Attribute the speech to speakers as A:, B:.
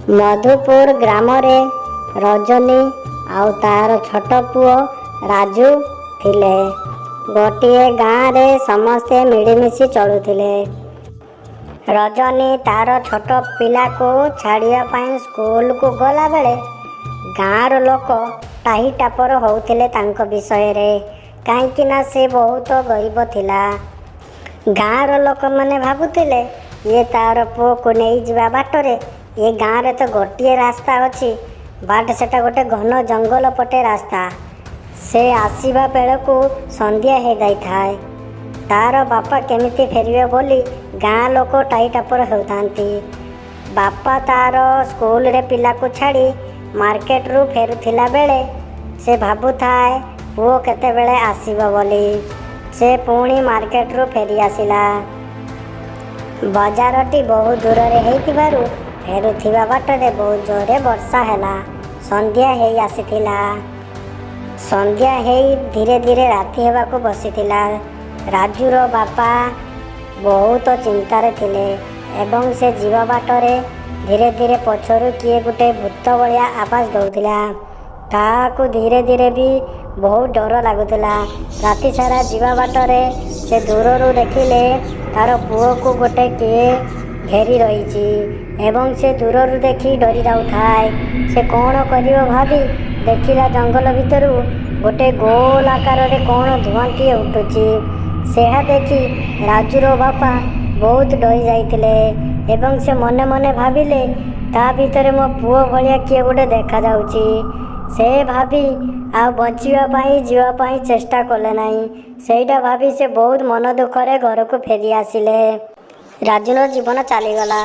A: ମଧୁପୁର ଗ୍ରାମରେ ରଜନୀ ଆଉ ତାର ଛୋଟ ପୁଅ ରାଜୁ ଥିଲେ। ଗୋଟିଏ ଗାଁରେ ସମସ୍ତେ ମିଳିମିଶି ଚଳୁଥିଲେ। ରଜନୀ ତାର ଛୋଟ ପିଲାକୁ ଛାଡ଼ିବା ପାଇଁ ସ୍କୁଲକୁ ଗଲାବେଳେ ଗାଁର ଲୋକ ଟାହି ଟାପର ହେଉଥିଲେ ତାଙ୍କ ବିଷୟରେ, କାହିଁକିନା ସେ ବହୁତ ଗରିବ ଥିଲା। ଗାଁର ଲୋକମାନେ ଭାବୁଥିଲେ, ଇଏ ତାର ପୁଅକୁ ନେଇଯିବା ବାଟରେ, ଏ ଗାଁରେ ତ ଗୋଟିଏ ରାସ୍ତା ଅଛି, ବଟ୍ ସେଟା ଗୋଟେ ଘନ ଜଙ୍ଗଲ ପଟେ ରାସ୍ତା। ସେ ଆସିବା ବେଳକୁ ସନ୍ଧ୍ୟା ହେଇଯାଇଥାଏ, ତାର ବାପା କେମିତି ଫେରିବେ ବୋଲି ଗାଁ ଲୋକ ଟାହି ଟାପର ହେଉଥାନ୍ତି। ବାପା ତାର ସ୍କୁଲରେ ପିଲାକୁ ଛାଡ଼ି ମାର୍କେଟରୁ ଫେରୁଥିଲା ବେଳେ ସେ ଭାବୁଥାଏ ପୁଅ କେତେବେଳେ ଆସିବ ବୋଲି। ସେ ପୁଣି ମାର୍କେଟରୁ ଫେରି ଆସିଲା। ବଜାରଟି ବହୁ ଦୂରରେ ହେଇଥିବାରୁ ଫେରୁଥିବା ବାଟରେ ବହୁତ ଜୋରରେ ବର୍ଷା ହେଲା। ସନ୍ଧ୍ୟା ହେଇ ଆସିଥିଲା। ସନ୍ଧ୍ୟା ହେଇ ଧୀରେ ଧୀରେ ରାତି ହେବାକୁ ବସିଥିଲା। ରାଜୁର ବାପା ବହୁତ ଚିନ୍ତାରେ ଥିଲେ ଏବଂ ସେ ଯିବା ବାଟରେ ଧୀରେ ଧୀରେ ପଛରୁ କିଏ ଗୋଟେ ଭୂତ ଭଳିଆ ଆବାଜ ଦେଉଥିଲା। ତାହାକୁ ଧୀରେ ଧୀରେ ବି ବହୁତ ଡର ଲାଗୁଥିଲା। ରାତି ସାରା ଯିବା ବାଟରେ ସେ ଦୂରରୁ ଦେଖିଲେ ତାର ପୁଅକୁ ଗୋଟେ କିଏ ଘେରି ରହିଛି ଏବଂ ସେ ଦୂରରୁ ଦେଖି ଡରି ଯାଉଥାଏ। ସେ କ'ଣ କରିବ ଭାବି ଦେଖିଲା, ଜଙ୍ଗଲ ଭିତରୁ ଗୋଟେ ଗୋଲ ଆକାରରେ କ'ଣ ଧୂଆଁଟିଏ ଉଠୁଛି। ସେହା ଦେଖି ରାଜୁର ବାପା ବହୁତ ଡରି ଯାଇଥିଲେ ଏବଂ ସେ ମନେ ମନେ ଭାବିଲେ, ତା ଭିତରେ ମୋ ପୁଅ ଭଳିଆ କିଏ ଗୋଟେ ଦେଖାଯାଉଛି। ସେ ଭାବି ଆଉ ବଞ୍ଚିବା ପାଇଁ ଯିବା ପାଇଁ ଚେଷ୍ଟା କଲେ ନାହିଁ। ସେଇଟା ଭାବି ସେ ବହୁତ ମନ ଦୁଃଖରେ ଘରକୁ ଫେରି ଆସିଲେ। ରାଜୁର ଜୀବନ ଚାଲିଗଲା।